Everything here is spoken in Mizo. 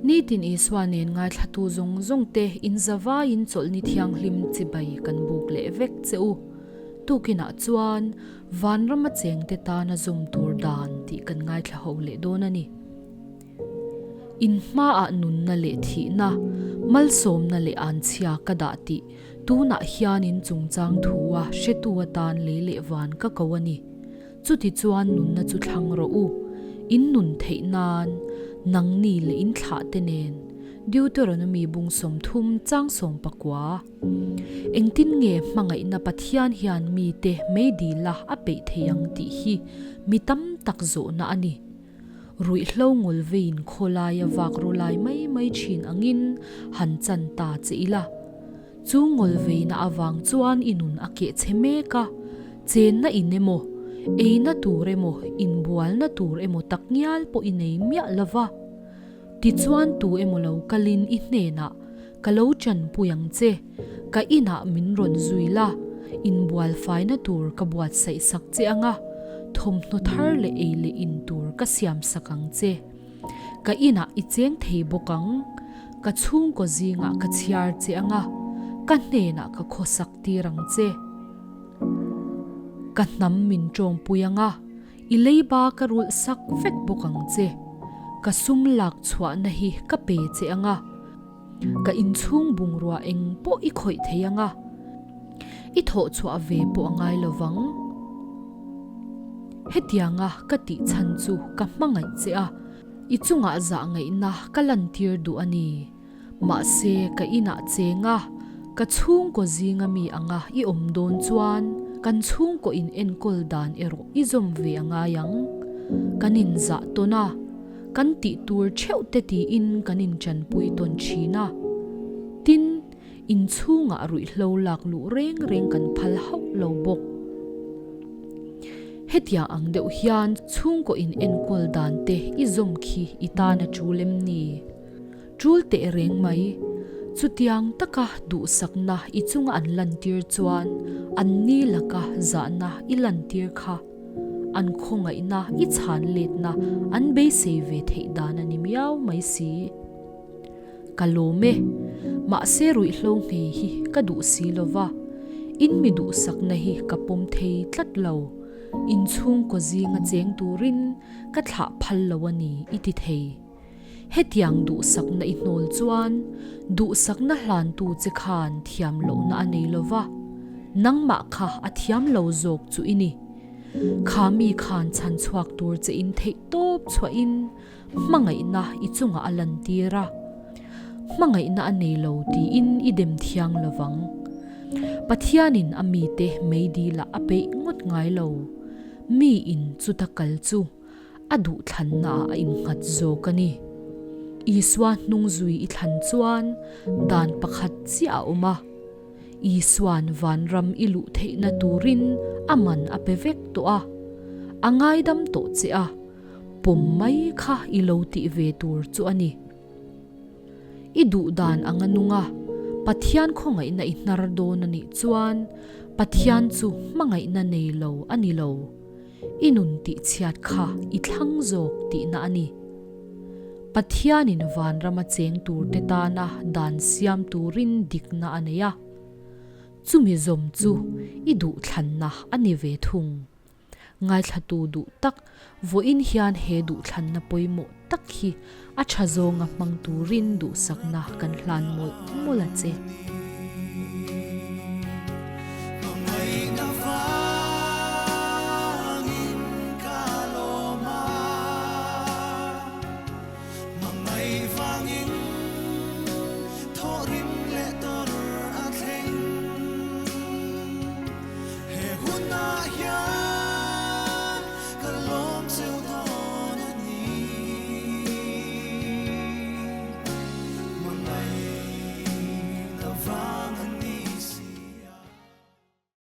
Nitin Isua nen ngaithlatu zawng zawng te in zavaiin chawlhni thianghlim chibai kan buk leh vek che u. Tukinah chuan vanrama chengte tana zawm tur dan tih kan ngaithla ho leh dawn a ni. In hmaah nunna leh thihna, malsawmna leh anchhia ka dah tih tunah hian in chungchang thua hretu atan lei leh van ka ko a ni. Chutichuan nunna chu thlang rawh u, in nun theih nan, nangni leh in thlah te nen. Deuteronomy bung 30 chang 19. Engtin nge hmangaihna Pathian hian mite meidila a peih thei ang tih hi mi tam tak zawhna a ni. Ruihhlo ngul veiin khawlaia vak ru lai mai mai thin angin han chan ta che ila. Chu ngul veina avang chuan i nun a keh che mek a, chenna in emaw, eina tur emaw, inbualna tur emaw tak ngial pawh i nei miah lo va. Tichuan tu emaw lo kalin i hnenah ka lo chanpui ang che, ka inah min rawn zui la, inbual faina tur ka buatsaih sak che ang a, thawmhnaw thar leh ei leh in tur ka siam sak ang che. Ka inah i cheng thei bawk ang, ka chhungkaw zingah ka chhiar che ang a, ka hnenah ka khawsak tir ang che. Ka hnam min tawngpui ang a, I leiba ka rulh sak vek bawk ang che. Ka sum lak chhuahna hi ka pe che ang a, ka inchhung bungrua eng pawh i khawih thei ang a, i thawh chhuah ve pawh a ngai lo vang. Hetianga ka tih chhan chu ka hmangaih che a, i chungah zah ngaihna ka lantir duh a ni. Mahse, ka inah cheng a, ka chhungkaw zinga mi anga i awm dawn chuan kan chhungkaw in enkawl dan erawh i zawm ve a ngai ang. Kan inzah tawn a, kan tih tur theuh te tiin kan inchanpui tawn thin a. Tin, inchhungah ruihhlo lak luh reng reng kan phal hauh lo bawk. Hetiang ang deuh hian chhungkaw in enkawl dan te i zawm khi i tan a tul em ni? Tul teh reng mai. Chutiang taka duhsakna i chunga an lantir chuan an ni laka zahna i lantir kha an khawngaihna i chhan letna an beisei ve theih dan a ni miau mai si. Ka lawm e. Mahse ruihhlo nghei hi ka duh si lova, in mi duhsakna hi ka pawm thei tlat lo. Inchhungkaw zinga cheng turin ka thlah phal lo a ni i ti thei. Hetiang duhsakna i hnawl chuan duhsakna hlantu che khan thiam lohna a nei lo va, nangmah kha a thiam lo zawk chu i ni. Kha mi khan chhan chhuak tur che in theih tawp chhuahin hmangaihna i chungah a lantir a, hmangaihna a nei lo tiin i dem thiang lo vang. Pathianin a mite meidilah a peih ngawt ngai lo. Miin chuta kal chu a duhthlannaah a innghat zawk a ni. Isua hnung zui i thlan chuan dan pakhat chiah a awm a, Isua'n vanram i luh theihna turin a man a pe vek tawh a, a ngaidam tawh che a, pawm mai kha i lo tih ve tur chu a ni. I duh dan anga nung a, Pathian khawngaihna i hnar dawn a nih chuan Pathian chu hmangaihna nei lo a ni lo. I nun tihchhiat kha i thlang zawk tihna a ni. Pathianin vanrama cheng turte tana dan siam turin dikna a nei a, chumi zawm chu i duhthlanna a ni ve thung. Ngaithlatu duh tak vawiin hian he duhthlanna pawimawh tak hi a tha zawnga hmang turin duhsakna kan hlan mawlh mawlh a che.